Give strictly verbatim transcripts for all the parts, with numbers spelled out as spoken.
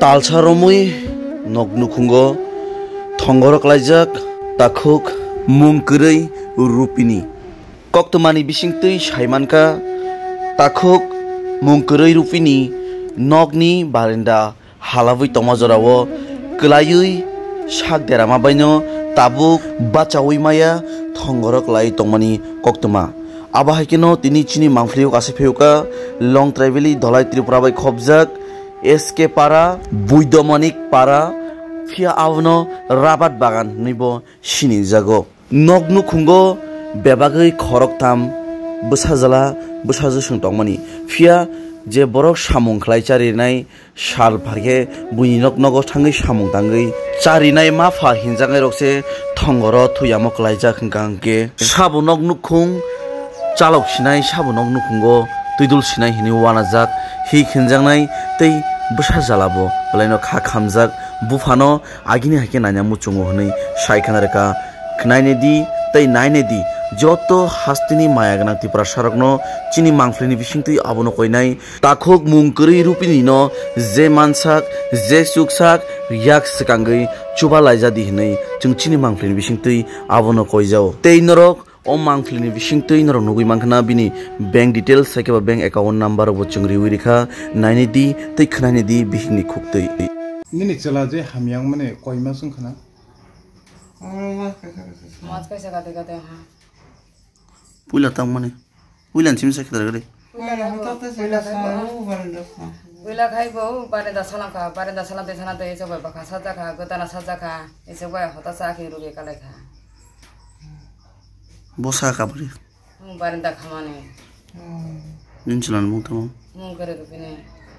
Talsa romwi nok nukhungo thongoro klaijak takhuk mung kwrwi Rupini. Koktwmani bisingtwi saimankha, takhuk mung kwrwi Rupini nokni barenda halabwi tongma jorao kwlaiwi sak derama baino tabuk bachaui maya thongoro klai tongmani koktwma. Abo hai kheno tini chini mangphlio kasai phaiuka Long Trivalley Dholai Tripura bai khopjak S K Para, Buidomanik Para, phiya abono Rabat Bagan hinwi bo sinijago. Nok nukhungo bebagwi khoroktham bwsajla bwsajwswng tongmani, phiya je borok samung khlai charinai sal pharkhe buini nok nogo thangwi samung tangwi charinai mapha hinjaknairokse thongoro thuyamo klaijak hwnkha hwnkhe sabo nok nukhung chalok sinai sabo nok nukhungo twidul sinai hinwi uanajak hik hinjaknai tei bwsa jalabo bwlaino kha khamjak buphano agini hai khe naina muchungo hwnwi sai khna rwkha. Khnainedi tei nainedi joto hasteni maya gwnang Tiprasarokno chini mangphlini bisingtwi abono koinai takhuk mung kwrwi Rupini no je mansak, je chuksak, yak swkangwi chuba laijadi hwnwi chwng chini mangphlini bisingtwi abono koijao. Tei norok o mangphlini bisingtwi norok nugwi mankha na bini bank details, hai khe ba bank account number rokbo chwng riwi rikha, nainedi tei khnainedi bihikni khuktwi. Nini chwla je hamya wngmani koi mas wngkha na? Mas kaisa kate kate ha. Puila tangmani. Puila ni simi sakhe dalgari. Puila khai bo, barenda salam kha, barenda salam tei sana tei ese bai bakha sajak kha, gotana sajak kha, ese bai hota sa khe rugi kalai kha. Bo sa kabri. Barenda khamani. Nini chwlani mung tamo? Mung kwrwi Rupini.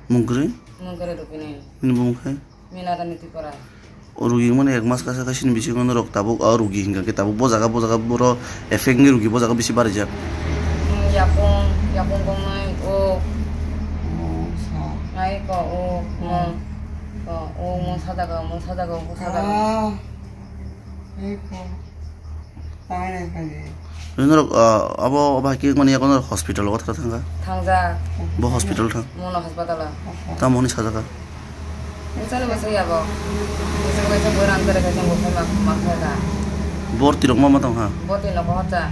Mung kwrwi? Mung kwrwi Rupini. Nini bumung khai? Mina Rani Tripura. O rugi mani ek mas kasa kasini bisingo norok tabuk o rugi hinkha khe tabuk bo jaga bo jaga boro effect ni rugi bo jaga bisi barijak. Yakung, yakung gongnai o. Ai ko o mung. Ko o mung sajago, mung sajago, mung sajago. Norok, ah, abo, abo hai khe mani yakono hospital o thang thangkha? Thangjak. Bo hospital thang? Mono hospital o. Tamo hwnwi sajak kha? Bwsani bwsai yabo. Bwsai bwsai bwrang kwrwi khe chwng bo khai ma, ma khai kha. Borti rok ma ma tong kha? Borti nogo horsa.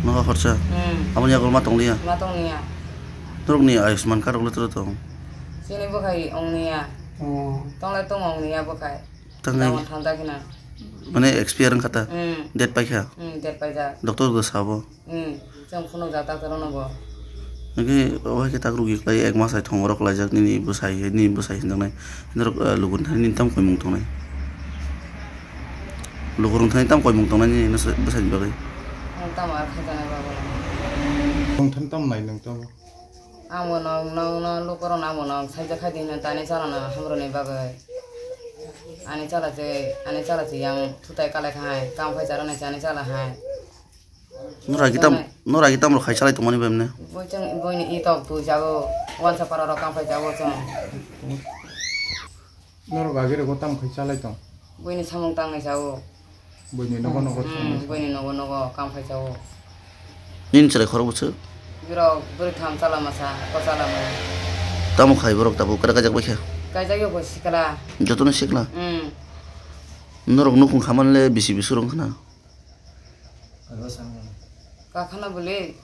Nogo horsa? Hmm. Aboni yago ma tong liya? Ma tong liya. Norokni Ayushman card rok le toro tong? Chini bwkhai ong liya. Oh. Tong le tong ong liya bwkhai. Tangai. Tamo thangjak hina. Mane expire wngkha ta? Hmm. Date paikha? Hmm, date paijak. Doctor bo sabo? Hmm, chwng phunukjak doctor no bo. Hwnkhe obo hai khe tak rugi khlai ek mas hai thongoro klaijak nini bwsai, nini bwsai hinjaknai. Norok, eh, lukurok thani nini tamo koimung tongnai? Lukurok thani tamo koimung tongnai nini bwsai ni bagwi? Ang tamo ar khajanai bagwi. Nwng thani tamo nai nwng tamo? Amo nong, nong, nong, lukurok amo nong, saijak khai di hino tani chalana hamroni bagwi. Ani chala se, ani chala se yang thutai kalai khai, kam phai chara nai se ani chala hai. Nora gitam, nora gitam rok khai chalai tongmani bemne. Boi chang, boi ni itok tu jago, wansa para rok kam phai jago chang. Norok agi rego tamo khai chalai tong? Buini samung tangnai sao. Buini nogo nogo Hmm, thangnai sao. Buini nogo nogo kam khai sao. Nini chwrai khorok bwswk? Birok bwrwi tham chala masa, ko chala maya. Tamo khai borok tabuk kwrak kajak bai khe? Kaijak yo bo sikla. Jotono sikla? Hmm. Norok nukhung khamani le bisi bisi rong khna? Kakhana bole.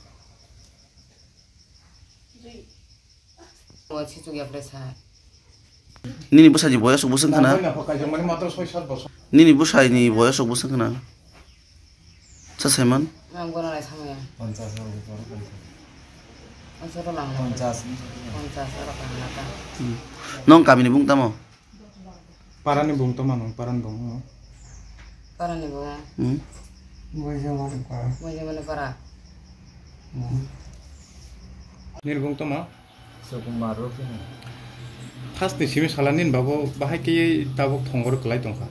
O sichuk ya ble sa. Nini bwsai ni boyos rok bwswk khna? Nini bwsai ni boyos rok bwswk khna? Sa saiman? Ang bono lai samaya. Ponchas oro khe poro ponchas. Ang soto lang. Ponchas. Ponchas oro kahana ta. Hmm. Nong kami ni bung tamo? Parani bung tamo nung, parani bung, hmm. Parani bung. Hmm. Boijamani para. Boijamani para. Hmm. Nini bung tamo? Sukumar Rupini. First ni simi sala nini babu bahai khe tabuk thongor kwlai tongkha.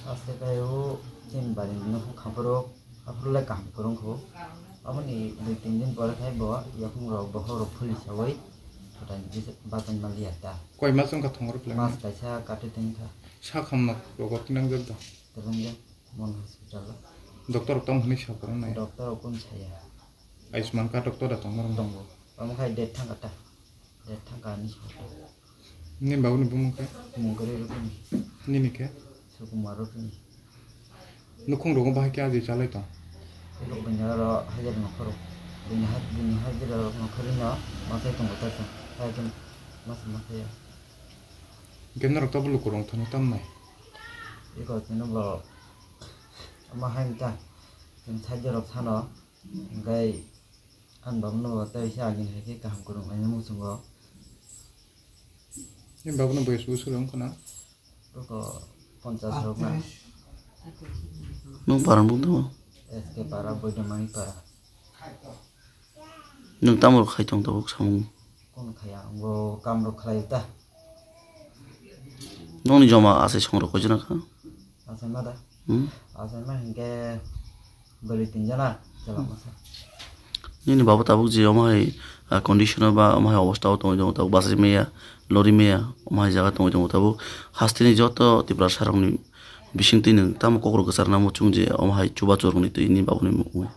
First khe o chini bari ni nukhung khaphuru. Aphuru le kaham kwrwng kho. Aboni dui tin din pore khai bo yakung rok bokhok rok phuli sawi phatai bachai maliya ta. Koi mas wngkha thongor phlai? Mas kaisa kati tongkha. Sa khamno rogo tinangjak da? Tabuk je Mon hospital o. Doctor rok tamo hwnwi sa phuru nai? Doctor rok kunu saya. Ayushman card doctor da tongma rok? Tongo. Omo khai date thangkha ta. Date thangkha hinwi sa phuru. Nini babuni bumung khe? Mungkari rukuni. Nini khe? Sukumar rukuni. Nukhung rogo bahai khe aji chalai tong? Rok bini aro hajar nokhorok. Bini ha-, bini hajar rok nokhorino masai tongo tasa. Hai khe masa masai ya. Hingke norok tabuk lukurok wngthani tamnai? Iko chini borok omo hai wngkha, chwng side rok sano, hingke ang babono tei se agini hai khe kaham kwrwng laina muchungo. Ni babono boyes bwswk wngkha na? Iko ponchas rok na. Nwng para buk tongo? S K para, Boidomani para. Nwng tamo rok khai tong tabuk samung? Kono khaya, bo kam rok khlai ta. Nokni joma asai song rok koijana kha? Asai ma da? Hmm? Asai ma hinkhe bwrwi tin jana chwla masa. Nini baba tabuk je omo hai, ah, condition o ba omo hai obostha o tongwi tongo, tabuk bachai maya, lori maya, omo hai jaga tongwi tongo tabuk. Hasteni joto Tiprasa rokni bisingtwi nwng tamo kokrok kwcharna muchung je omo hai chubachu rokni twi nini babuni mungwi.